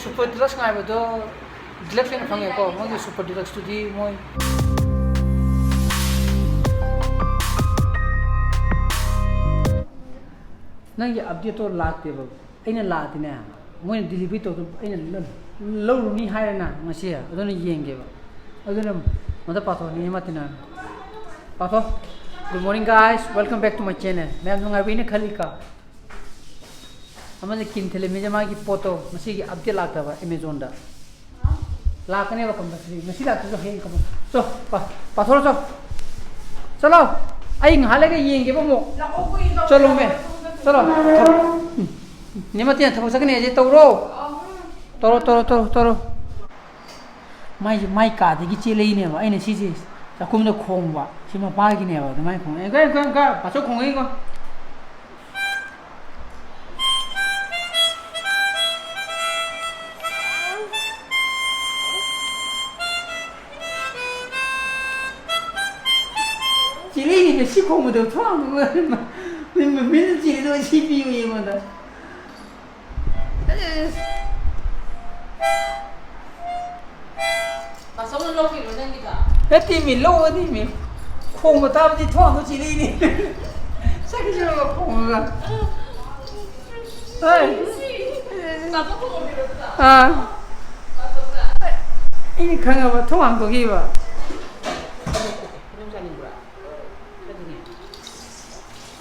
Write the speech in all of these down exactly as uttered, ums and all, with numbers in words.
Super Deluxe ꯉꯥꯏꯕꯗꯣ Deluxe ꯑꯣꯏꯅ ꯐꯪꯉꯦꯀꯣ, ꯃꯣꯏꯒꯤ Super Deluxe ꯇꯨꯗꯤ ꯃꯣꯏ꯫ ꯅꯪꯒꯤ update ꯇꯣ ꯂꯥꯛꯇꯦꯕ꯫ ꯑꯩꯅ ꯂꯥꯛꯑꯗꯤꯅꯦ, ꯃꯣꯏꯅ delivery ꯇꯧꯗ, ꯑꯩꯅ ꯂ-, ꯂꯧꯔꯨꯅꯤ ꯍꯥꯏꯔꯦꯅ ꯉꯁꯤ, ꯑꯗꯨꯅ ꯌꯦꯡꯒꯦꯕ꯫ ꯑꯗꯨꯅ ꯃꯗ ꯄꯥꯊꯣꯛꯅꯤ ꯑꯃ ꯇꯤꯟꯅ꯫ ꯄꯥꯊꯣꯛ꯫ Good morning guys, welcome back to my channel. ꯃꯌꯥꯝ ꯅꯨꯡꯉꯥꯏꯕꯤꯅ ꯈꯜꯂꯤꯀꯣ? ꯑꯃꯅ ꯀꯤꯟ ꯊꯤꯜꯂꯝꯃꯤꯁꯦ ꯃꯥꯒꯤ ꯄꯣꯠꯇꯣ ꯉꯁꯤꯒꯤ update ꯂꯥꯛꯇꯕ Amazon ꯗ꯫ ꯂꯥꯛꯀꯅꯦꯕ compulsory꯫ ꯉꯁꯤ ꯂꯥꯛꯇ꯭ꯔꯁꯨ ꯍꯌꯦꯡ compulsory꯫ ꯆꯣ, ꯄꯥ-, ꯄꯥꯊꯣꯔꯣ ꯆꯣ꯫ ꯆꯠꯂꯣ꯫ ꯑꯩ ꯉꯥꯏꯍꯥꯛ ꯂꯩꯔꯒ ꯌꯦꯡꯒꯦꯕ ꯑꯃꯨꯛ꯫ ꯆꯠꯂꯣꯃꯦ꯫ ꯆꯠꯂꯣ꯫ ꯎꯝ꯫ ꯅꯦ ꯃꯇꯦꯅ ꯊꯕꯛ ꯆꯠꯀꯅꯤ ꯍꯥꯏꯁꯦ ꯇꯧꯔꯣ꯫ ꯇꯧꯔꯣ, ꯇꯧꯔꯣ, ꯇꯧꯔꯣ, ꯇꯧꯔꯣ꯫ ꯃꯥꯏꯁꯦ, ꯃꯥꯏ ꯀꯥꯗꯒꯤ ꯆꯦꯜꯂꯛꯏꯅꯦꯕ꯫ ꯑꯩꯅ ꯁꯤꯁꯦ ꯆꯥꯛꯈꯨꯝꯗ ꯈꯣꯡꯕ꯫ ꯁꯤ ꯃꯄꯥꯒꯤꯅꯦꯕ꯫ ꯑꯗꯨꯃꯥꯏꯅ ꯈꯣꯡꯉꯦ꯫ ꯑꯦ, ꯀ-, ꯀ-, ꯀ-, ꯄꯥꯆꯧ ꯈꯣꯡꯉꯛꯏꯀꯣ꯫ ꯆꯦꯜꯂꯛꯏꯅꯦ ꯁꯤ ꯈꯣꯡꯕꯗꯣ꯫ ꯊꯣꯡ ꯍꯥꯡꯗꯣꯛꯑꯣ꯫ ꯃꯤ, ꯃꯤ, ꯃꯤꯅ ꯆꯦꯜꯂꯤꯗꯣ ꯁꯤ ꯄꯤꯌꯨ ꯑꯩꯉꯣꯟꯗ꯫ ꯄꯥꯆꯧꯅ ꯂꯧꯈꯤꯕ꯭ꯔꯣ ꯅꯪꯒꯤꯗꯣ? ꯅꯠꯇꯦꯃꯤ, ꯂꯧꯕꯅꯤꯃꯤ꯫ ꯈꯣꯡꯕ ꯇꯥꯕꯗꯤ ꯊꯣꯡꯗꯣ ꯆꯦꯜꯂꯛꯏꯅꯦ꯫ ꯆꯠꯈꯤꯁꯤꯔꯣ ꯈꯣꯡꯉꯒ? ꯍꯣꯏ꯫ ꯄꯥꯆꯧ ꯈꯣꯡꯉꯝꯃꯤꯔꯣ ꯑꯗꯨꯗ? ꯑꯥ꯫ ꯄꯥꯆꯧꯅ? ꯑꯩꯅ ꯈꯪꯉꯕ, ꯊꯣꯡ ꯍꯥꯡꯗꯣꯛꯈꯤꯕ꯫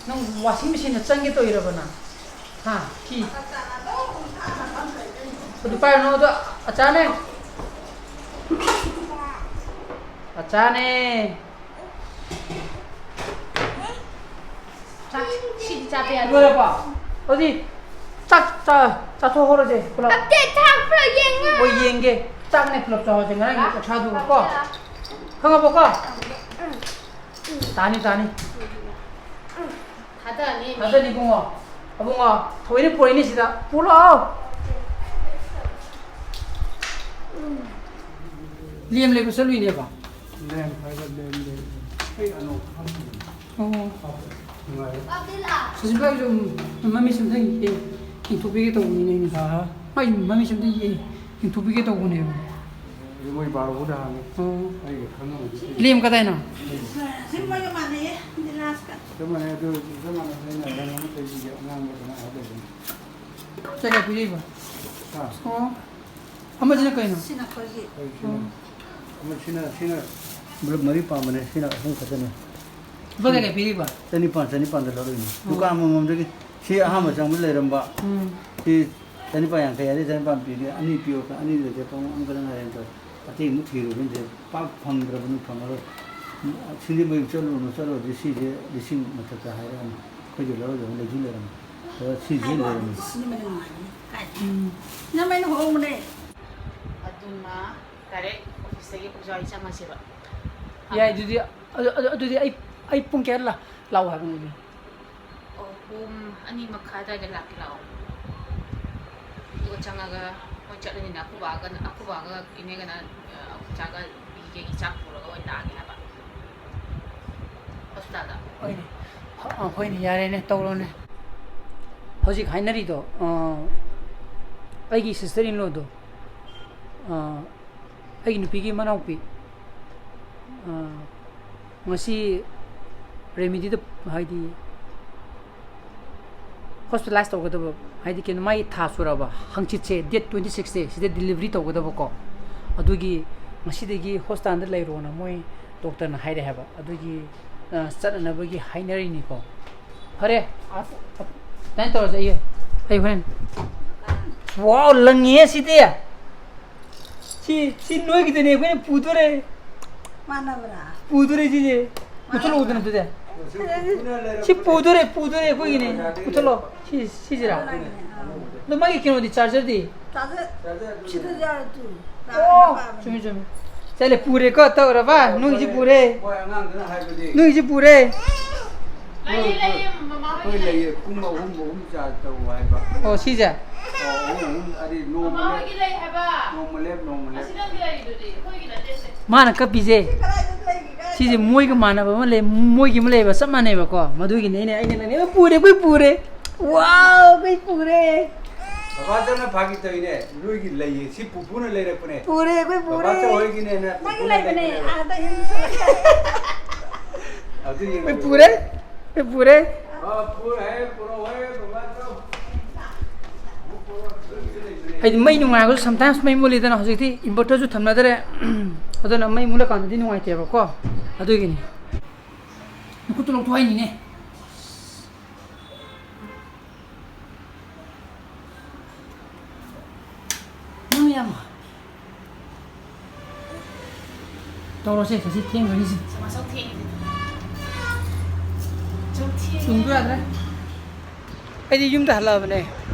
ꯅꯪ washing machine ꯗ ꯆꯪꯒꯦ ꯇꯧꯔꯤꯔꯕ ꯅꯪ? ꯍꯥ? ꯐꯤ? ꯑꯗꯨ ꯄꯥꯏꯔꯨꯅꯨ, ꯑꯗꯣ ꯑꯆꯥꯅꯦ꯫ ꯑꯆꯥꯅꯦ꯫ ꯆꯥꯛ, ꯁꯤꯗꯤ ꯆꯥꯕ ꯌꯥꯗꯦ꯫ ꯂꯣꯏꯔꯕꯣ? ꯑꯗꯨꯗꯤ ꯆꯥꯛ ꯆꯥ-, ꯆꯥꯊꯣꯛꯍꯧꯔꯁꯦ ꯄꯨꯂꯞ꯫ ꯑꯞꯗꯦꯠ ꯊꯥꯔꯛꯄ꯭ꯔꯥ ꯌꯦꯡꯉꯣ꯫ ꯍꯣꯏ, ꯌꯦꯡꯒꯦ꯫ ꯆꯥꯛꯅꯦ ꯄꯨꯂꯞ ꯆꯥꯍꯧꯔꯁꯦ ꯉꯔꯥꯡꯒꯤ ꯑꯣꯛꯁꯥꯗꯨꯒ ꯀꯣ꯫ ꯈꯪꯉꯕꯣꯀꯣ? ꯇꯥꯅꯤ, ꯇꯥꯅꯤ꯫ ꯊꯥꯗꯅꯤ꯫ ꯊꯥꯗꯅꯤ ꯏꯕꯨꯡꯉꯣ꯫ ꯑꯕꯨꯡꯉꯣ, ꯊꯑꯣꯏꯅ ꯄꯨꯔꯛꯏꯅꯦ ꯁꯤꯗ꯫ ꯄꯨꯔꯛꯑꯣ꯫ ꯂꯦꯝ ꯂꯩꯕ ꯆꯠꯂꯨꯏꯅꯦꯕ꯫ ꯂꯦꯝ ꯍꯥꯏꯕ ꯂꯦꯝ ꯂꯩ꯫ ꯑꯩ ꯑꯅꯧꯕ ꯈꯪꯗꯦ꯫ ꯑꯣ꯫ ꯅꯨꯡꯉꯥꯏꯔꯦ꯫ ꯁꯨꯁꯤꯜꯕꯥꯒꯤꯁꯨ ꯃꯃꯤꯠꯁꯦ ꯑꯝꯇꯪ ꯌꯦꯡ-, ꯌꯦꯡꯊꯣꯛꯄꯤꯒꯦ ꯇꯧꯕꯅꯤꯅꯦ ꯑꯩꯅ꯫ ꯑꯥ꯫ ꯑꯩ ꯃꯃꯤꯠꯁꯦ ꯑꯝꯇ ꯌꯦ-, ꯌꯦꯡꯊꯣꯛꯄꯤꯒꯦ ꯇꯧꯕꯅꯦꯕ꯫ ꯑꯗꯨ ꯃꯣꯏ ꯕꯥꯔꯣꯗ ꯍꯥꯡꯉꯤ꯫ ꯑꯣ꯫ ꯑꯩꯒ ꯈꯪꯅꯕꯗꯤ ꯂꯦꯝ ꯀꯗꯥꯏꯅꯣ? ꯁꯤ ꯃꯣꯏꯒ ꯃꯥꯟꯅꯩꯌꯦ, ꯗꯤꯂꯥꯁꯀ꯫ ꯆꯞ ꯃꯥꯟꯅꯩ, ꯑꯗꯨ ꯆꯞ ꯃꯥꯟꯅꯩ꯫ ꯑꯩꯅ ꯔꯪ ꯑꯃ ꯇꯩꯕꯤꯒꯦ, ꯑꯉꯥꯡꯕꯗꯨꯅ ꯑꯥ ꯂꯩꯕꯅꯤ꯫ ꯀꯌꯥ ꯀꯌꯥ ꯄꯤꯔꯤꯕ? ꯍꯥ? ꯑꯣ꯫ ꯑꯃꯁꯤꯅ ꯀꯩꯅꯣ? ꯁꯤꯅ ꯑꯩꯈꯣꯏꯒꯤ꯫ ꯑꯩ ꯁꯤꯅ, ꯎꯝ꯫ ꯑꯃ ꯁꯤꯅ, ꯁꯤꯅ ꯕ꯭ꯂꯣꯛ ꯃꯔꯤ ꯄꯥꯝꯕꯅꯦ, ꯁꯤꯅ ꯑꯍꯨꯝ ꯈꯛꯇꯅꯦ꯫ ꯂꯨꯄꯥ ꯀꯌꯥ ꯀꯌꯥ ꯄꯤꯔꯤꯕ? ꯆꯅꯤꯄꯥꯟ, ꯆꯅꯤꯄꯥꯟꯗ ꯂꯧꯔꯛꯏꯅꯦ꯫ ꯎꯝ꯫ ꯗꯨꯀꯥꯟ ꯑꯃꯃꯝꯗꯒꯤ꯫ ꯁꯤ ꯑꯍꯥꯟꯕ ꯆꯪꯕꯗ ꯂꯩꯔꯝꯕ꯫ ꯎꯝ꯫ ꯁꯤ ꯆꯅꯤꯄꯥꯟ ꯌꯥꯡꯈꯩ ꯍꯥꯏꯔꯦ, ꯆꯅꯤꯄꯥꯟ ꯄꯤꯒꯦ, ꯑꯅꯤ ꯄꯤꯌꯣ, ꯑꯅꯤ ꯂꯩꯇꯦ, ꯄꯨꯡ ꯑꯃꯈꯛꯇ ꯉꯥꯏꯔꯦꯅ ꯇꯧꯔꯦ꯫ ꯑꯇꯩ ꯑꯃꯨꯛ ꯊꯤꯔꯨꯕꯅꯤ, ꯄꯥꯛ ꯐꯪꯗ꯭ꯔꯕꯅꯤ, ꯐꯪꯉꯔꯣꯏ꯫ ꯁꯤꯡꯖꯃꯩ ꯆꯠꯂꯨꯔꯅꯨ, ꯆꯠꯂꯨꯔꯗꯤ ꯁꯤꯁꯦ ꯂꯤꯁꯤꯡ ꯃꯊꯛꯇ ꯍꯥꯏꯔꯛꯑꯅꯤ꯫ ꯑꯩꯈꯣꯏꯁꯨ ꯂꯧꯔꯗꯕꯅꯤ, ꯂꯩꯁꯨ ꯂꯩꯔꯝꯃꯣꯏ꯫ ꯑꯗꯣ ꯁꯤꯁꯦ ꯂꯩꯔꯝꯃꯤ꯫ ꯁꯤꯅ ꯍꯦꯟꯅ ꯅꯨꯡꯉꯥꯏꯅꯤ꯫ ꯀꯥꯏ? ꯎꯝ꯫ ꯁꯤꯅ ꯍꯦꯟꯅ ꯍꯣꯡꯕꯅꯦ꯫ ꯑꯗꯨꯅ ꯗꯥꯏꯔꯦꯛ ꯑꯣꯐꯤꯁꯇꯒꯤ ꯑꯩꯈꯣꯏꯁꯨ ꯑꯩ ꯆꯪꯉꯁꯦꯕ꯫ ꯌꯥꯏ, ꯑꯗꯨꯗꯤ, ꯑꯗꯨ, ꯑꯗꯨ, ꯑꯗꯨꯗꯤ ꯑꯩ, ꯑꯩ ꯄꯨꯡ ꯀꯌꯥꯗ ꯂꯥ-, ꯂꯥꯛꯑꯣ ꯍꯥꯏꯕꯅꯣ ꯑꯗꯨꯗꯤ? ꯑꯣ, ꯄꯨꯡ ꯑꯅꯤ ꯃꯈꯥꯏ ꯑꯗꯨꯋꯥꯏꯗ ꯂꯥꯛꯀꯦ ꯂꯥꯛꯑꯣ꯫ ꯑꯗꯨꯒ ꯆꯪꯉꯒ ꯃꯣꯏ ꯆꯠꯂꯅꯤꯅ ꯑꯩꯈꯣꯏ ꯕꯥꯒ, ꯑꯩꯈꯣꯏ ꯕꯥꯒ ꯏꯅꯦꯒꯅ, ꯑ, ꯑꯩꯈꯣꯏ ꯆꯥꯒ ꯄꯤꯒꯦ, ꯆꯥꯛ ꯄꯨꯔꯒ ꯑꯣꯏꯅ ꯂꯥꯛꯑꯒꯦ ꯍꯥꯏꯕ ꯍꯣꯁꯄꯤꯇꯥꯜꯗ꯫ ꯍꯣꯏꯅꯦ꯫ ꯑ, ꯍꯣꯏꯅꯦ, ꯌꯥꯔꯦꯅꯦ, ꯇꯧꯔꯣꯅꯦ꯫ ꯍꯧꯖꯤꯛ ꯍꯥꯏꯅꯔꯤꯗꯣ, ꯑ, ꯑꯩꯒꯤ sister in lawꯗꯣ, ꯑ, ꯑꯩꯒꯤ ꯅꯨꯄꯤꯒꯤ ꯃꯅꯥꯎꯄꯤ, ꯑ, ꯉꯁꯤ ꯔꯦꯃꯤꯗꯤꯗ, ꯍꯥꯏꯗꯤ, ꯍꯣꯁꯄꯤꯇꯥꯂꯥꯏꯁ ꯇꯧꯒꯗꯕ, ꯍꯥꯏꯗꯤ, ꯀꯩꯅꯣ, ꯃꯥꯒꯤ ꯊꯥ ꯁꯨꯔꯕ, ꯍꯪꯆꯤꯠꯁꯦ, date twenty sixꯁꯦ, ꯁꯤꯗ delivery ꯇꯧꯒꯗꯕꯀꯣ꯫ ꯑꯗꯨꯒꯤ ꯉꯁꯤꯗꯒꯤ ꯍꯣꯁꯄꯤꯇꯥꯜꯗ ꯂꯩꯔꯣꯅ ꯃꯣꯏ ꯗꯣꯛꯇꯔꯅ ꯍꯥꯏꯔꯦ ꯍꯥꯏꯕ꯫ ꯑꯗꯨꯒꯤ, ꯑ, ꯆꯠꯅꯅꯕꯒꯤ ꯍꯥꯏꯅꯔꯤꯅꯤꯀꯣ꯫ ꯐꯔꯦ, ꯑ, ꯑ, ꯑꯗꯨꯃꯥꯏꯅ ꯇꯧꯔꯁꯦ, ꯑꯩ, ꯑꯩ ꯍꯣꯔꯦꯟ꯫ ꯋꯥꯎ, ꯂꯪꯉꯤꯍꯦ ꯁꯤꯗꯤ꯫ ꯁꯤ, ꯁꯤ ꯅꯣꯏꯒꯤꯗꯨꯅꯦ, ꯑꯩꯈꯣꯏꯅ ꯄꯨꯗꯣꯔꯦ꯫ ꯃꯥꯟꯅꯕ꯭ꯔꯥ? ꯄꯨꯗꯣꯔꯦ ꯁꯤꯁꯦ꯫ ꯃꯨꯊꯠꯂꯛꯎꯗꯅ ꯑꯗꯨꯗꯤ꯫ ꯁꯤ ꯄꯨꯗꯣꯔꯦ, ꯄꯨꯗꯣꯔꯦ ꯑꯩꯈꯣꯏꯒꯤꯅꯦ꯫ ꯃꯨꯊꯠꯂꯣ꯫ ꯁꯤ, ꯁꯤꯁꯤꯔꯥ? ꯑꯗꯣ ꯃꯥꯒꯤ ꯀꯩꯅꯣꯗꯤ, ꯆꯥꯔꯖꯔꯗꯤ? ꯆꯥꯔꯖꯔ ꯁꯤꯗ ꯌꯥꯎꯔꯦ ꯇꯨ꯫ ꯑꯣ, ꯆꯨꯝꯃꯤ, ꯆꯨꯝꯃꯤ꯫ ꯆꯠꯂꯦ, ꯄꯨꯔꯦꯀꯣ, ꯇꯧꯔꯕ? ꯅꯣꯏꯒꯤꯁꯤ ꯄꯨꯔꯦ꯫ ꯃꯣꯏ ꯑꯉꯥꯡꯗꯨꯅ ꯍꯥꯏꯕꯗꯤ ꯅꯣꯏꯒꯤꯁꯤ ꯄꯨꯔꯦ꯫ ꯂꯩꯌꯦ, ꯂꯩꯌꯦ, ꯃꯃꯥ ꯍꯣꯏꯒꯤ ꯑꯩꯈꯣꯏ ꯂꯩ꯫ ꯂꯩꯌꯦ, ꯄꯨꯡ ꯑꯍꯨꯝ, ꯑꯍꯨꯝ ꯆꯥꯔꯖ ꯇꯧ ꯍꯥꯏꯕ꯫ ꯑꯣ, ꯁꯤꯁꯦ? ꯑꯣ, ꯑꯍꯨꯝ, ꯑꯍꯨꯝ, ꯑꯗꯤ ꯅꯣꯡꯃ ꯃꯃꯥ ꯂꯦꯞ-, ꯍꯣꯏꯒꯤ ꯂꯩ ꯍꯥꯏꯕ꯫ ꯅꯣꯡꯃ ꯂꯦꯞ, ꯅꯣꯡꯃ ꯂꯦꯞ꯫ ꯑꯁꯤ ꯅꯪꯒꯤ ꯂꯩꯔꯤꯗꯨꯗꯤ, ꯑꯩꯈꯣꯏꯒꯤ ꯅꯠꯇꯦꯁꯦ꯫ ꯃꯥꯅ ꯀꯞꯄꯤꯁꯦ꯫ ꯁꯤ ꯀꯗꯥꯏꯗ ꯂꯩꯒꯦ? ꯁꯤꯁꯦ ꯃꯣꯏꯒ ꯃꯥꯟꯅꯕ ꯑꯃ ꯂꯩ, ꯃꯣꯏꯒꯤ ꯑꯃ ꯂꯩꯕ ꯆꯞ ꯃꯥꯟꯅꯩꯕꯀꯣ꯫ ꯃꯗꯨꯒꯤꯅꯦ ꯑꯩꯅ, ꯑꯩꯅ ꯅꯪ, "ꯑꯦ, ꯄꯨꯔꯦ, ꯑꯩꯈꯣꯏ ꯄꯨꯔꯦ꯫ ꯋꯥꯎ, ꯑꯩꯈꯣꯏ ꯄꯨꯔꯦ꯫ ꯕꯕꯥꯆꯧꯅ ꯐꯥꯒꯤ ꯇꯧꯔꯤꯅꯦ, ꯅꯣꯏꯒꯤ ꯂꯩꯌꯦ, ꯁꯤ ꯄꯨꯄꯨꯅ ꯂꯩꯔꯛꯄꯅꯦ꯫ ꯄꯨꯔꯦ, ꯑꯩꯈꯣꯏ ꯄꯨꯔꯦ꯫ ꯕꯕꯥꯆꯧ ꯍꯣꯏꯒꯤꯅꯦꯅ ꯅꯪꯒꯤ ꯄꯨꯄꯨꯅ ꯂꯩꯕꯅꯦ, ꯂꯩꯔꯛꯄꯅꯦꯕ꯫ ꯑꯥꯗ ꯌꯨꯝ ꯆꯠꯂꯒ꯫ ꯑꯗꯨ ꯌꯦꯡꯉꯣ꯫ ꯑꯩꯈꯣꯏ ꯄꯨꯔꯦ, ꯑꯩꯈꯣꯏ ꯄꯨꯔꯦ꯫ ꯑ, ꯄꯨꯔꯦ, ꯄꯨꯔꯛꯑꯣꯍꯦ, ꯕꯕꯥꯆꯧ꯫ ꯑꯩꯗꯤ ꯃꯩ ꯅꯨꯡꯉꯥꯏꯔꯒꯁꯨ sometimes ꯃꯩ ꯃꯨꯠꯂꯤꯗꯅ, ꯍꯧꯖꯤꯛꯇꯤ inverterꯁꯨ ꯊꯝꯅꯗ꯭ꯔꯦ꯫ ꯑꯗꯨꯅ ꯃꯩ ꯃꯨꯠꯂꯀꯥꯟꯗꯗꯤ ꯅꯨꯡꯉꯥꯏꯇꯦꯕꯀꯣ, ꯑꯗꯨꯒꯤꯅꯤ꯫ ꯅꯈꯨꯠꯇꯨ ꯂꯧꯊꯣꯛ ꯍꯥꯏꯅꯤꯅꯦ꯫ ꯅꯪ ꯌꯥꯝ ꯇꯧꯔꯁꯦ, ꯁꯤ ꯊꯦꯡꯈ꯭ꯔꯅꯤꯁꯦ꯫ ꯃꯁꯛ ꯊꯦꯡꯉꯤꯗꯤ꯫ ꯃꯁꯛ ꯊꯦꯡꯉꯤ꯫ ꯇꯨꯡꯗꯣ ꯌꯥꯗ꯭ꯔꯦ꯫ ꯑꯩꯗꯤ ꯌꯨꯝꯗ ꯍꯜꯂꯛꯑꯕꯅꯦ,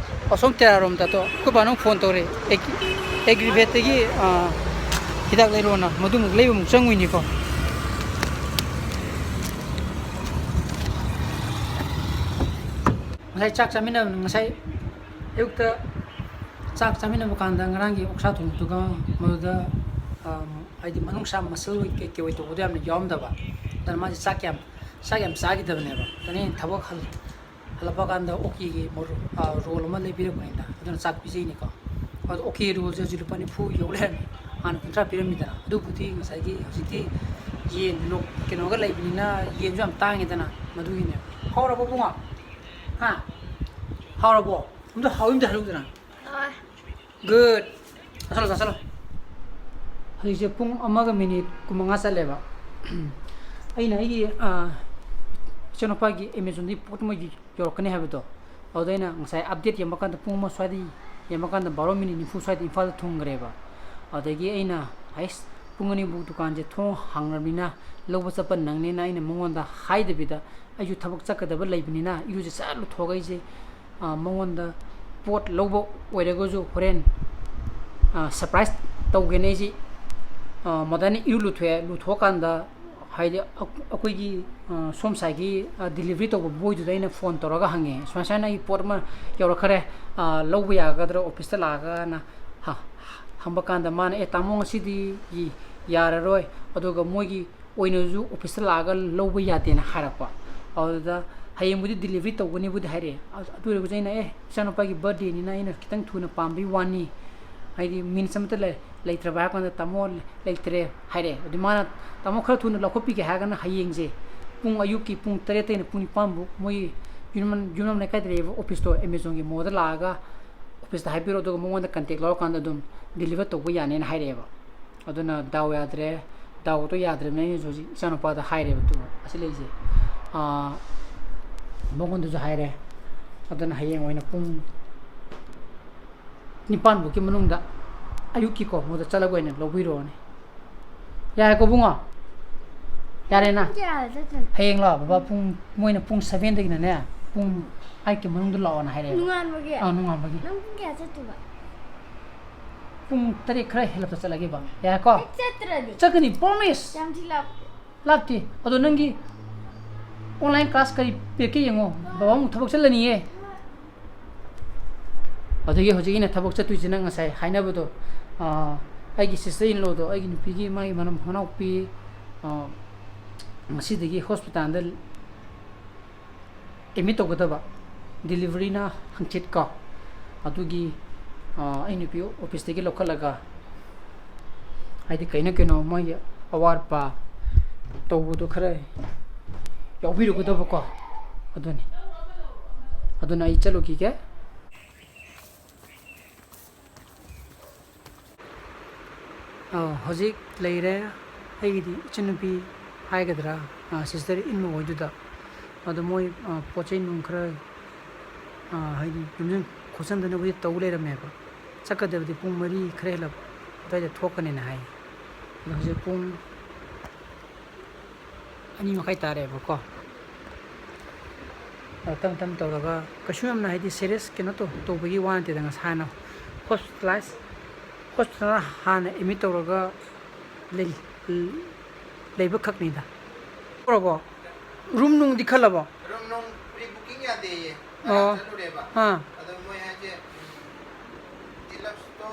ꯑꯁꯣꯝ ꯇꯦꯔꯥꯔꯣꯝꯗ꯫ ꯑꯗꯣ ꯑꯩꯈꯣꯏ ꯕꯥꯅ ꯐꯣꯟ ꯇꯧꯔꯦ, ꯑꯦꯒ꯭ꯔꯤꯚꯦꯠꯇꯒꯤ ꯍꯤꯗꯥꯛ ꯂꯩꯔꯣꯅ, ꯃꯗꯨꯃꯨꯛ ꯂꯩꯕꯃꯨꯛ ꯆꯪꯉꯨꯏꯅꯤꯀꯣ꯫ ꯉꯁꯥꯏ ꯆꯥꯛ ꯆꯥꯃꯤꯟꯅꯕ, ꯉꯁꯥꯏ ꯑꯌꯨꯛꯇ ꯆꯥꯛ ꯆꯥꯃꯤꯟꯅꯕ ꯀꯥꯟꯗ ꯉꯔꯥꯡꯒꯤ ꯑꯣꯛꯁꯥ ꯊꯣꯡꯕꯗꯨꯒ ꯃꯗꯨꯗ, ꯑꯝ, ꯍꯥꯏꯗꯤ ꯃꯅꯨꯡꯁꯥ ꯃꯁꯜ ꯑꯣꯏ ꯀꯩ ꯀꯩ ꯑꯣꯏ ꯇꯧꯕꯗꯣ ꯌꯥꯝꯅ ꯌꯥꯎꯔꯝꯗꯕ꯫ ꯑꯗꯨꯅ ꯃꯥꯁꯦ ꯆꯥꯛ ꯌꯥꯝ, ꯆꯥꯛ ꯌꯥꯝ ꯆꯥꯈꯤꯗꯕꯅꯦꯕ꯫ ꯑꯗꯨꯅ ꯑꯩꯅ ꯊꯕꯛ ꯍꯜ-, ꯍꯜꯂꯛꯄ ꯀꯥꯟꯗ ꯑꯣꯀꯦꯒꯤ ꯃꯣꯔꯣꯛ, ꯑ, ꯔꯣꯜ ꯑꯃ ꯂꯩꯕꯤꯔꯛꯄꯅꯤꯗ꯫ ꯑꯗꯨꯅ ꯆꯥꯛ ꯄꯤꯖꯩꯅꯤꯀꯣ꯫ ꯑꯗꯣ ꯑꯣꯀꯦ ꯔꯣꯜꯁꯦ ꯍꯧꯖꯤꯛ ꯂꯨꯄꯥ ꯅꯤꯐꯨ ꯌꯧ ꯂꯩꯔꯝꯃꯦ꯫ ꯍꯥꯟꯅ ꯀꯨꯟꯊ꯭ꯔꯥ ꯄꯤꯔꯝꯃꯤꯗꯅ꯫ ꯑꯗꯨꯕꯨꯗꯤ ꯉꯁꯥꯏꯒꯤ ꯍꯧꯖꯤꯛꯇꯤ ꯌꯦꯟ ꯂꯣ-, ꯀꯩꯅꯣꯒ ꯂꯩꯕꯅꯤꯅ ꯌꯦꯟꯁꯨ ꯌꯥꯝ ꯇꯥꯡꯉꯤꯗꯅ꯫ ꯃꯗꯨꯒꯤꯅꯦꯕ꯫ ꯍꯥꯎꯔꯕꯣ ꯏꯕꯨꯡꯉꯣ? ꯍꯥ? ꯍꯥꯎꯔꯕꯣ? ꯑꯝꯇ ꯍꯥꯎ, ꯑꯝꯇ ꯍꯥꯏꯔꯛꯎꯗꯅ꯫ Good. ꯆꯥꯁꯜꯂꯣ, ꯆꯥꯁꯜꯂꯣ꯫ ꯍꯧꯖꯤꯛꯁꯦ ꯄꯨꯡ ꯑꯃꯒ ꯃꯤꯅꯤꯠ ꯀꯨꯟꯃꯉꯥ ꯆꯠꯂꯦꯕ꯫ ꯑꯩꯅ ꯑꯩꯒꯤ, ꯑ, ꯏꯆꯥꯅꯨꯄꯥꯒꯤ Amazonꯗꯒꯤ ꯄꯣꯠ ꯑꯃ ꯌꯧꯔꯛꯀꯅꯤ ꯍꯥꯏꯕꯗꯣ, ꯑꯗꯨꯗ ꯑꯩꯅ ꯉꯁꯥꯏ update ꯌꯦꯡꯕ ꯀꯥꯟꯗ ꯄꯨꯡ ꯑꯃ ꯁ꯭ꯋꯥꯏꯗ ꯌꯦꯡꯕ ꯀꯥꯟꯗ ꯕꯥꯔꯣ ꯃꯤꯅꯤꯠ ꯅꯤꯐꯨ ꯁ꯭ꯋꯥꯏꯗ ꯏꯝꯐꯥꯜꯗ ꯊꯨꯡꯈ꯭ꯔꯦꯕ꯫ ꯑꯗꯒꯤ ꯑꯩꯅ, "ꯍꯩꯁ, ꯄꯨꯡ ꯑꯅꯤꯕꯨ ꯗꯨꯀꯥꯟꯁꯦ ꯊꯣꯡ ꯍꯥꯡꯂꯕꯅꯤꯅ ꯂꯧꯕ ꯆꯠꯄ ꯅꯪꯅꯤꯅ" ꯑꯩꯅ ꯃꯉꯣꯟꯗ ꯍꯥꯏꯗꯕꯤꯗ, ꯑꯩꯁꯨ ꯊꯕꯛ ꯆꯠꯀꯗꯕ ꯂꯩꯕꯅꯤꯅ ꯏꯔꯨꯖ ꯆꯠ ꯂꯨꯊꯣꯛꯑꯒ ꯑꯩꯁꯦ, ꯑ, ꯃꯉꯣꯟꯗ ꯄꯣꯠ ꯂꯧꯕ ꯑꯣꯏꯔꯒꯁꯨ ꯍꯣꯔꯦꯟ, ꯑ, surprise ꯇꯧꯒꯦꯅ ꯑꯩꯁꯦ, ꯑ, ꯃꯗꯥꯏꯅ ꯏꯔꯨ ꯂꯨꯊꯣꯛꯑꯦ꯫ ꯂꯨꯊꯣꯛꯑꯀꯥꯟꯗ ꯍꯥꯏꯗꯤ ꯑꯩꯈꯣꯏꯒꯤ, ꯑ, ꯁꯣꯝ ꯁꯥꯏꯠꯀꯤ, ꯑ, delivery ꯇꯧꯕ boyꯗꯨꯗ ꯑꯩꯅ phone ꯇꯧꯔꯒ ꯍꯪꯉꯦ, "ꯁꯨꯃꯥꯏ ꯁꯨꯃꯥꯏꯅ ꯑꯩ ꯄꯣꯠ ꯑꯃ ꯌꯧꯔꯛꯈ꯭ꯔꯦ, ꯑ, ꯂꯧꯕ ꯌꯥꯒꯗ꯭ꯔꯥ officeꯇ ꯂꯥꯛꯑꯒꯅ?" ꯍ-, ꯍꯪꯕ ꯀꯥꯟꯗ ꯃꯥꯅ, "ꯑꯦ ꯇꯥꯃꯣ, ꯉꯁꯤꯗꯤ ꯌꯥꯔꯔꯣꯏ, ꯑꯗꯨꯒ ꯃꯣꯏꯒꯤ ꯑꯣꯏꯅꯁꯨ officeꯇ ꯂꯥꯛꯑꯒ ꯂꯧꯕ ꯌꯥꯗꯦꯅ" ꯍꯥꯏꯔꯛꯄ꯫ ꯑꯗꯨꯗ ꯍꯌꯦꯡꯕꯨꯗꯤ delivery ꯇꯧꯒꯅꯤꯕꯨꯗꯤ ꯍꯥꯏꯔꯛꯑꯦ꯫ ꯑ-, ꯑꯗꯨ ꯑꯣꯏꯔꯒꯁꯨ ꯑꯩꯅ, "ꯑꯦ, ꯏꯆꯥꯅꯨꯄꯥꯒꯤ birthday ꯅꯤꯅ ꯑꯩꯅ ꯈꯤꯇꯪ ꯊꯨꯅ ꯄꯥꯝꯕꯒꯤ ꯋꯥꯅꯤ, ꯍꯥꯏꯗꯤ means ꯑꯃꯠꯇ ꯂꯩ-, ꯂꯩꯇ꯭ꯔꯕ?" ꯍꯥꯏꯔ ꯀꯥꯟꯗ, "ꯇꯥꯃꯣ, ꯂꯩꯇ꯭ꯔꯦ" ꯍꯥꯏꯔꯛꯑꯦ꯫ ꯑꯗꯨ ꯃꯥꯅ, "ꯇꯥꯃꯣ, ꯈꯔ ꯊꯨꯅ ꯂꯧꯈꯠꯄꯤꯒꯦ" ꯍꯥꯏꯔꯒꯅ ꯍꯌꯦꯡꯁꯦ ꯄꯨꯡ, ꯑꯌꯨꯛꯀꯤ ꯄꯨꯡ ꯇꯔꯦꯠꯇꯩꯅ ꯄꯨꯡ ꯅꯤꯄꯥꯟ ꯐꯥꯎ ꯃꯣꯏ ꯌꯨꯝꯅꯥꯝ, ꯌꯨꯝꯅꯥꯝ ꯂꯩꯀꯥꯏꯗ ꯂꯩꯔꯤꯕ office ꯇꯣ, Amazon ꯒꯤ mall ꯗ ꯂꯥꯛꯑꯒ office ꯇ ꯍꯥꯏꯕꯤꯔꯣ, ꯑꯗꯨꯒ ꯃꯉꯣꯟꯗ contact ꯂꯧꯔꯀꯥꯟꯗ ꯑꯗꯨꯝ deliver ꯇꯧꯕ ꯌꯥꯅꯦꯅ ꯍꯥꯏꯔꯛꯑꯦꯕ꯫ ꯑꯗꯨꯅ ꯗꯥꯎ ꯌꯥꯗ꯭ꯔꯦ, ꯗꯥꯎꯗꯣ ꯌꯥꯗ꯭ꯔꯕꯅꯤꯅ ꯑꯩꯅꯁꯨ ꯍꯧꯖꯤꯛ ꯏꯆꯥꯅꯨꯄꯥꯗ ꯍꯥꯏꯔꯦꯕ, ꯇꯨ ꯑꯁꯤ ꯂꯩꯁꯦ, ꯑꯥ, ꯃꯉꯣꯟꯗꯁꯨ ꯍꯥꯏꯔꯦ꯫ ꯑꯗꯨꯅ ꯍꯌꯦꯡ ꯑꯣꯏꯅ ꯄꯨꯡ ꯅꯤꯄꯥꯟ ꯐꯥꯎꯒꯤ ꯃꯅꯨꯡꯗ, ꯑꯌꯨꯛꯀꯤꯀꯣ, ꯃꯉꯣꯟꯗ ꯆꯠꯂꯒ ꯑꯣꯏꯅ ꯂꯧꯕꯤꯔꯣꯅꯦ꯫ ꯌꯥꯔꯦꯀꯣ, ꯏꯕꯨꯡꯉꯣ? ꯌꯥꯔꯦꯅ? ꯄꯨꯡ ꯀꯌꯥꯗ ꯆꯠꯇꯣꯏꯅꯣ? ꯍꯌꯦꯡꯂꯣ, ꯕꯕꯥ, ꯄꯨꯡ, ꯃꯣꯏꯅ ꯄꯨꯡ seven ꯗꯒꯤꯅꯅꯦ, ꯄꯨꯡ eight ꯀꯤ ꯃꯅꯨꯡꯗ ꯂꯥꯛꯑꯣꯅ ꯍꯥꯏꯔꯛꯑꯦꯕ꯫ ꯅꯣꯡꯉꯥꯟꯕꯒꯤ? ꯑꯥ, ꯅꯣꯡꯉꯥꯟꯕꯒꯤ꯫ ꯅꯪ ꯄꯨꯡ ꯀꯌꯥ ꯆꯠꯇꯣꯏꯕ? ꯄꯨꯡ ꯇꯔꯦꯠ ꯈꯔ ꯍꯦꯜꯂꯞꯇ ꯆꯠꯂꯒꯦꯕ꯫ ꯌꯥꯔꯦꯀꯣ? ꯑꯩ ꯆꯠꯇ꯭ꯔꯗꯤ? ꯆꯠꯀꯅꯤ, promise꯫ ꯌꯥꯝ ꯊꯤ ꯂꯥꯞꯄꯦ꯫ ꯂꯥꯞꯇꯦ꯫ ꯑꯗꯣ ꯅꯪꯒꯤ online class ꯀꯔꯤ ꯄꯤꯔꯛꯀꯦ ꯌꯦꯡꯉꯣ꯫ ꯕꯕꯥ ꯑꯃꯨꯛ ꯊꯕꯛ ꯆꯠꯂꯅꯤꯌꯦ꯫ ꯑꯗꯒꯤ ꯍꯧꯖꯤꯛ ꯑꯩꯅ ꯊꯕꯛ ꯆꯠꯇꯣꯏꯁꯤꯅ ꯉꯁꯥꯏ ꯍꯥꯏꯅꯕꯗꯣ, ꯑꯥ, ꯑꯩꯒꯤ sister in law ꯗꯣ, ꯑꯩꯒꯤ ꯅꯨꯄꯤꯒꯤ ꯃꯥꯒꯤ ꯃꯅꯝ-, ꯃꯅꯥꯎꯄꯤ, ꯑꯥ, ꯉꯁꯤꯗꯒꯤ hospital ꯗ admit ꯇꯧꯒꯗꯕ, delivery ꯅ ꯍꯪꯆꯤꯠ ꯀꯣ꯫ ꯑꯗꯨꯒꯤ, ꯑꯥ, ꯑꯩ ꯅꯨꯄꯤ office ꯇꯒꯤ ꯂꯧꯈꯠꯂꯒ, ꯍꯥꯏꯗꯤ ꯀꯩꯅꯣ ꯀꯩꯅꯣ ꯃꯣꯏꯒꯤ ꯑꯋꯥꯠꯄ ꯇꯧꯕꯗꯣ ꯈꯔ ꯌꯥꯎꯕꯤꯔꯨꯒꯗꯕꯀꯣ꯫ ꯑꯗꯨꯅꯤ꯫ ꯑꯗꯨꯅ ꯑꯩ ꯆꯠꯂꯨꯈꯤꯒꯦ꯫ ꯑꯧ, ꯍꯧꯖꯤꯛ ꯂꯩꯔꯦ ꯑꯩꯒꯤꯗꯤ ꯏꯆꯟꯅꯨꯄꯤ ꯍꯥꯏꯒꯗ꯭ꯔꯥ, ꯑ, sister in law ꯍꯣꯏꯗꯨꯗ꯫ ꯑꯗꯣ ꯃꯣꯏ, ꯑ, ꯄꯣꯠ ꯆꯩ ꯅꯨꯡ ꯈꯔ, ꯑ, ꯍꯥꯏꯗꯤ ꯌꯣꯝꯁꯤꯟ ꯈꯣꯠꯆꯤꯟꯗꯅꯕꯨꯗꯤ ꯇꯧ ꯂꯩꯔꯝꯃꯦꯕ꯫ ꯆꯠꯀꯗꯕꯗꯤ ꯄꯨꯡ ꯃꯔꯤ ꯈꯔ ꯍꯦꯜꯂꯛ ꯑꯗꯨꯋꯥꯏꯗ ꯊꯣꯛꯀꯅꯦꯅ ꯍꯥꯏ꯫ ꯑꯗꯣ ꯍꯧꯖꯤꯛ ꯄꯨꯡ ꯑꯅꯤ ꯃꯈꯥꯏ ꯇꯥꯔꯦꯕꯀꯣ꯫ ꯑꯗꯣ ꯇꯞ ꯇꯞ ꯇꯧꯔꯒ ꯀꯩꯁꯨ ꯌꯥꯝꯅ ꯍꯥꯏꯗꯤ serious ꯀꯩꯅꯣ ꯇꯧ-, ꯇꯧꯕꯒꯤ ꯋꯥ ꯅꯠꯇꯦꯗ꯫ ꯉꯁꯥꯏꯅ hospitalize, hospital ꯍꯥꯟꯅ admit ꯇꯧꯔꯒ ꯂꯩ-, ꯂꯩꯕ ꯈꯛꯅꯤꯗ꯫ ꯇꯧꯔꯕꯣ? Room ꯅꯨꯡꯗꯤ ꯈꯜꯂꯕꯣ? Room ꯅꯨꯡ pre booking ꯌꯥꯗꯦꯌꯦ꯫ ꯑꯣ꯫ ꯉꯔꯥꯡ ꯆꯠꯂꯨꯔꯦꯕ꯫ ꯑꯥ꯫ ꯑꯗꯣ ꯃꯣꯏ ꯍꯥꯏꯁꯦ, ꯎꯝ, deluxe ꯇꯣ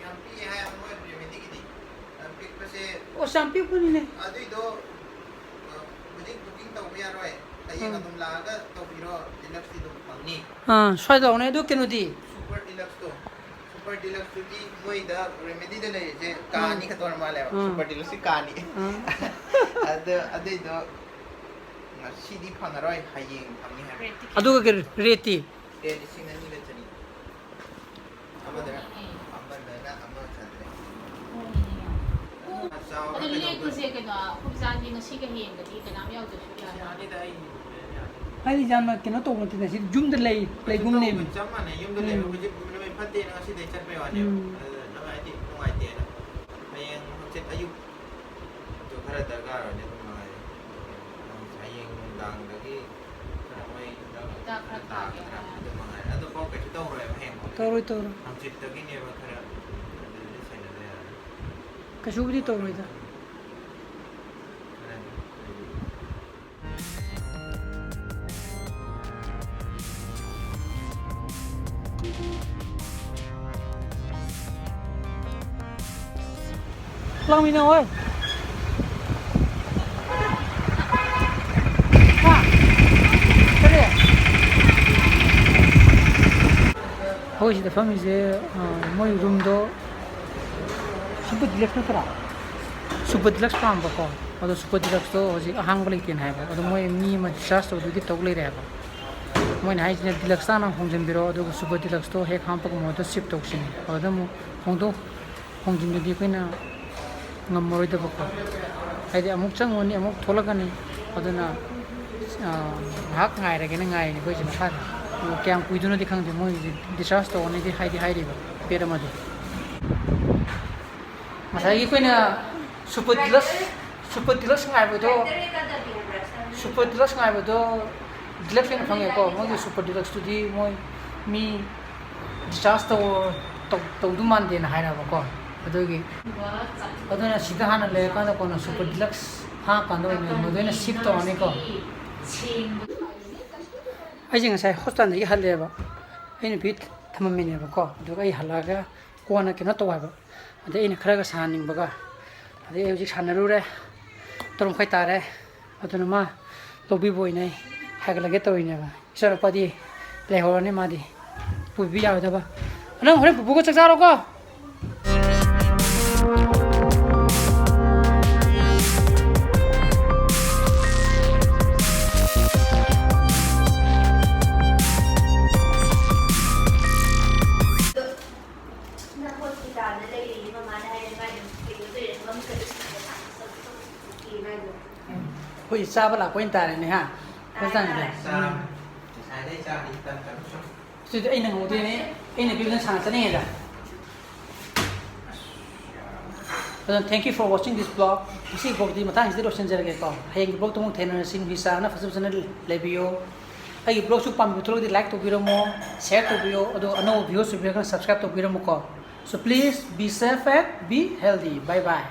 ꯌꯥꯝ ꯄꯤꯛꯑꯦ ꯍꯥꯏ ꯃꯣꯏ remedy ꯒꯤꯗꯤ꯫ ꯌꯥꯝ ꯄꯤꯛꯄꯁꯦ ꯑꯣ, ꯌꯥꯝ ꯄꯤꯛꯄꯅꯤꯅꯦ꯫ ꯑꯗꯨꯏꯗꯣ, ꯑ, ꯍꯧꯖꯤꯛ booking ꯇꯧꯕ ꯌꯥꯔꯣꯏ꯫ ꯍꯌꯦꯡ ꯑꯗꯨꯝ ꯂꯥꯛꯑꯒ ꯇꯧꯕꯤꯔꯣ, ꯗꯤꯂꯛꯁꯇꯤ ꯑꯗꯨꯝ ꯐꯪꯅꯤ꯫ ꯑꯥ, ꯁ꯭ꯋꯥꯏꯗ ꯇꯧꯅꯦ꯫ ꯑꯗꯨ ꯀꯩꯅꯣꯗꯤ? ꯁꯨꯄꯔ ꯗꯤꯂꯛꯁꯇꯣ, ꯁꯨꯄꯔ ꯗꯤꯂꯛꯁꯇꯨꯗꯤ ꯃꯣꯏꯗ ꯔꯦꯃꯦꯗꯤꯗ ꯂꯩꯔꯤꯁꯦ ꯀꯥ ꯑꯥ꯫ ꯑꯅꯤ ꯈꯛꯇ ꯑꯣꯏꯔ ꯃꯥꯜꯂꯦꯕ꯫ ꯑꯥ꯫ ꯁꯨꯄꯔ ꯗꯤꯂꯛꯁꯁꯤ ꯀꯥ ꯑꯅꯤ꯫ ꯑꯥ꯫ ꯑꯗ ꯑꯗꯨꯏꯗꯣ ꯉꯁꯤꯗꯤ ꯐꯪꯉꯔꯣꯏ, ꯍꯌꯦꯡ ꯐꯪꯅꯤ ꯍꯥꯏꯕ꯫ ꯑꯗꯨꯒ ꯀꯩꯅꯣ, ꯔꯦꯠꯇꯤ? ꯔꯦꯠ ꯂꯤꯁꯤꯡ ꯑꯅꯤꯒ ꯆꯅꯤ꯫ ꯑꯃꯗꯅ, ꯑꯃꯗꯅ ꯑꯃ ꯆꯥꯇ꯭ꯔꯦꯠ꯫ ꯍꯣꯡꯉꯤꯅꯦ ꯌꯥꯝ꯫ ꯑꯗꯣ ꯆꯥꯎꯔ ꯀꯩꯗꯧꯗꯣꯏꯅꯣ? ꯂꯦꯛꯄꯁꯦ ꯀꯩꯅꯣ, ꯑꯩꯈꯣꯏ ꯆꯥꯗꯤ ꯉꯁꯤꯒ ꯍꯌꯦꯡꯒꯗꯤ ꯀꯅꯥꯝ ꯌꯥꯎꯗ꯭ꯔꯁꯨ ꯌꯥꯅꯤ? ꯌꯥꯅꯤꯗ, ꯑꯩ ꯌꯥꯅꯤ꯫ ꯍꯥꯏꯗꯤ ꯌꯥꯝꯅ ꯀꯩꯅꯣ ꯇꯧꯕ ꯅꯠꯇꯦꯗ, ꯁꯤ ꯌꯨꯝꯗ ꯂꯩ, ꯀꯩꯁꯨ ꯂꯩꯒꯨꯝꯅꯦꯕ꯫ ꯇꯧꯕ ꯆꯞ ꯃꯥꯟꯅꯩ, ꯌꯨꯝꯗ ꯂꯩꯕ꯫ ꯎꯝ꯫ ꯍꯧꯖꯤꯛ ꯅꯨꯃꯤꯠ ꯐꯠꯇꯦꯅ ꯉꯁꯤꯗꯩ ꯆꯠꯄꯩ ꯋꯥꯅꯦꯕ꯫ ꯎꯝ꯫ ꯑꯗꯨꯅ ꯅꯪ ꯍꯥꯏꯗꯤ ꯅꯨꯡꯉꯥꯏꯇꯦꯅ꯫ ꯍꯌꯦꯡ ꯍꯪꯆꯤꯠ ꯑꯌꯨꯛ ꯑꯗꯨ ꯈꯔ ꯗꯔꯀꯥꯔ ꯑꯣꯏꯔꯗꯤ ꯑꯗꯨꯝ ꯃꯉꯥꯏꯔꯦ꯫ ꯍꯌꯦꯡ ꯅꯨꯡꯗꯥꯡꯗꯒꯤ ꯈꯔ ꯃꯣꯏ ꯍꯤꯗꯥꯛ ꯍꯤꯗꯥꯛ ꯈꯔ ꯈꯔ ꯊꯥꯒꯗ꯭ꯔꯥ ꯊꯥꯒꯦ꯫ ꯑꯗꯨ ꯃꯉꯥꯏꯔꯦ꯫ ꯑꯗꯨ ꯐꯥꯎ ꯀꯩꯁꯨ ꯇꯧꯔꯣꯏꯕ ꯍꯌꯦꯡ ꯐꯥꯎꯗꯤ꯫ ꯇꯧꯔꯣꯏ, ꯇꯧꯔꯣꯏ꯫ ꯍꯪꯆꯤꯠꯇꯒꯤꯅꯦꯕ ꯈꯔ ꯑꯗꯨꯗꯤ ꯁꯦꯟꯅꯗ ꯌꯥꯔꯣꯏ꯫ ꯀꯩꯁꯨꯕꯨꯗꯤ ꯇꯧꯔꯣꯏꯗ꯫ ꯈꯔ ꯑꯗꯨꯝ ꯂꯥꯡꯃꯤꯟꯅꯧ ꯍꯣꯏ꯫ ꯍꯥ? ꯀꯔꯤ? ꯑꯩꯈꯣꯏ ꯁꯤꯗ ꯐꯝꯃꯤꯁꯦ, ꯑ, ꯃꯣꯏ ꯔꯨꯝꯗꯣ ꯁꯨꯄꯔ ꯗꯤꯂꯛꯁ ꯅꯠꯇ꯭ꯔꯥ? ꯁꯨꯄꯔ ꯗꯤꯂꯛꯁ ꯄꯥꯝꯕꯀꯣ꯫ ꯑꯗꯣ ꯁꯨꯄꯔ ꯗꯤꯂꯛꯁꯇꯣ ꯍꯧꯖꯤꯛ ꯑꯍꯥꯡꯕ ꯂꯩꯇꯦꯅ ꯍꯥꯏꯕ꯫ ꯑꯗꯣ ꯃꯣꯏ ꯃꯤ ꯑꯃ ꯗꯤꯁꯆꯥꯔꯖ ꯇꯧꯗꯨꯒꯤ ꯇꯧ ꯂꯩꯔꯦ ꯍꯥꯏꯕ꯫ ꯃꯣꯏꯅ ꯍꯥꯏꯁꯤꯅ ꯗꯤꯂꯛꯁ ꯇꯥꯅ ꯍꯣꯡꯖꯤꯟꯕꯤꯔꯣ, ꯑꯗꯨꯒ ꯁꯨꯄꯔ ꯗꯤꯂꯛꯁꯇꯣ ꯍꯦꯛ ꯍꯥꯞꯄꯒ ꯃꯣꯏꯗ ꯁꯤꯞ ꯇꯧꯁꯤꯅꯤ꯫ ꯑꯗꯨꯗ ꯑꯃꯨꯛ ꯍꯣꯡꯗꯣꯛ ꯍꯣꯡꯖꯤꯟꯗꯨꯗꯤ ꯑꯩꯈꯣꯏꯅ ꯉꯝꯃꯔꯣꯏꯗꯕꯀꯣ꯫ ꯍꯥꯏꯗꯤ ꯑꯃꯨꯛ ꯆꯪꯉꯨꯅꯤ, ꯑꯃꯨꯛ ꯊꯣꯛꯂꯛꯀꯅꯤ꯫ ꯑꯗꯨꯅ, ꯑ, ꯉꯥꯏꯍꯥꯛ ꯉꯥꯏꯔꯒꯦꯅ ꯉꯥꯏꯔꯤꯅꯦ ꯑꯩꯈꯣꯏꯁꯦ ꯃꯈꯥꯗ꯫ ꯑꯗꯨ ꯀꯌꯥꯝ ꯀꯨꯏꯗꯣꯏꯅꯣꯗꯤ ꯈꯪꯗꯦ, ꯃꯣꯏꯒꯤꯁꯦ ꯗꯤꯁꯆꯥꯔꯖ ꯇꯧꯔꯅꯤꯗꯤ ꯍꯥꯏꯗꯤ ꯍꯥꯏꯔꯤꯕ, ꯄꯦꯠ ꯑꯃꯗꯤ꯫ ꯉꯁꯥꯏꯒꯤ ꯑꯩꯈꯣꯏꯅ ꯁꯨꯄꯔ ꯗꯤꯂꯛꯁ, ꯁꯨꯄꯔ ꯗꯤꯂꯛꯁ ꯉꯥꯏꯕꯗꯣ, ꯁꯨꯄꯔ ꯗꯤꯂꯛꯁ ꯉꯥꯏꯕꯗꯣ ꯗꯤꯂꯛꯁ ꯑꯣꯏꯅ ꯐꯪꯉꯦꯀꯣ꯫ ꯃꯣꯏꯒꯤ ꯁꯨꯄꯔ ꯗꯤꯂꯛꯁꯇꯨꯗꯤ ꯃꯣꯏ ꯃꯤ ꯗꯤꯁꯆꯥꯔꯖ ꯇꯧ-, ꯇꯧ-, ꯇꯧꯗꯧ ꯃꯥꯟꯗꯦꯅ ꯍꯥꯏꯔꯕꯀꯣ꯫ ꯑꯗꯨꯒꯤ, ꯑꯗꯨꯅ ꯁꯤꯗ ꯍꯥꯟꯅ ꯂꯩꯔꯀꯥꯟꯗ ꯀꯣꯟꯅ ꯁꯨꯄꯔ ꯗꯤꯂꯛꯁ ꯍꯥꯡꯉꯀꯥꯟꯗ ꯑꯣꯏꯅ ꯃꯗꯨ ꯑꯣꯏꯅ ꯁꯤꯐ ꯇꯧꯔꯅꯤꯀꯣ꯫ ꯑꯩꯁꯦ ꯉꯁꯥꯏ ꯍꯣꯁꯄꯤꯇꯥꯜꯗꯒꯤ ꯍꯜꯂꯛꯑꯦꯕ꯫ ꯑꯩ ꯅꯨꯄꯤ ꯊꯝꯃꯝꯃꯤꯅꯦꯕꯀꯣ꯫ ꯑꯗꯨꯒ ꯑꯩ ꯍꯜꯂꯛꯑꯒ ꯀꯣꯟꯅ ꯀꯩꯅꯣ ꯇꯧ ꯍꯥꯏꯕ꯫ ꯑꯗꯩ ꯑꯩꯅ ꯈꯔꯒ ꯁꯥꯟꯅꯅꯤꯡꯕꯒ꯫ ꯑꯗꯩ ꯑꯩ ꯍꯧꯖꯤꯛ ꯁꯥꯟꯅꯔꯨꯔꯦ꯫ ꯇꯔꯨꯛ ꯃꯈꯥꯏ ꯇꯥꯔꯦ꯫ ꯑꯗꯨꯅ ꯃꯥ ꯂꯧꯕꯤꯕ ꯑꯣꯏꯅ ꯑꯩ ꯍꯥꯏꯒꯠꯂꯒꯦ ꯇꯧꯔꯤꯅꯦꯕ꯫ ꯏꯆꯥꯅꯨꯄꯥꯗꯤ ꯂꯩꯍꯧꯔꯅꯤ, ꯃꯥꯗꯤ ꯄꯨꯕꯤ ꯌꯥꯔꯣꯏꯗꯕ꯫ ꯅꯪ ꯍꯣꯔꯦꯟ ꯄꯨꯄꯨꯒ ꯆꯥꯛ ꯆꯥꯔꯣꯀꯣ꯫ ꯑꯩꯈꯣꯏ ꯆꯥꯕ ꯂꯥꯛꯄ ꯑꯣꯏꯅ ꯇꯥꯔꯦꯅꯦ, ꯍꯥ? ꯈꯣꯏ ꯆꯥꯡꯁꯦ꯫ ꯆꯥꯔꯦ꯫ ꯉꯁꯥꯏꯗꯩ ꯆꯥꯔꯤ, ꯇꯟ ꯇꯟ ꯁꯨꯝ꯫ ꯁꯤꯗꯤ ꯑꯩꯅ ꯍꯧꯗꯣꯏꯅꯦ, ꯑꯩꯅ ꯄꯤꯕꯗ ꯁꯥꯟꯅ ꯆꯠꯅꯤꯡꯉꯦꯗ꯫ ꯑꯗꯨꯅ thank you for watching this vlog꯫ ꯉꯁꯤꯒꯤ vlogꯗꯤ ꯃꯇꯥꯡꯁꯤꯗ ꯂꯣꯏꯁꯤꯟꯖꯔꯒꯦꯀꯣ꯫ ꯍꯌꯦꯡꯒꯤ vlogꯇ ꯑꯃꯨꯛ ꯊꯦꯡꯅꯔꯁꯤ꯫ ꯅꯨꯡꯁꯤ ꯆꯥꯟꯅꯅ ꯐꯖ ꯐꯖꯅ ꯂꯩꯕꯤꯌꯨ꯫ ꯑꯩꯒꯤ vlogꯁꯨ ꯄꯥꯝꯕꯤꯕ ꯊꯣꯛꯂꯒꯗꯤ like ꯇꯧꯕꯤꯔꯝꯃꯣ, share ꯇꯧꯕꯤꯌꯣ, ꯑꯗꯣ ꯑꯅꯧꯕ viewers ꯑꯣꯏꯕꯤꯔꯒꯅ subscribe ꯇꯧꯕꯤꯔꯝꯃꯨꯀꯣ꯫ So please be safe and be healthy. Bye bye.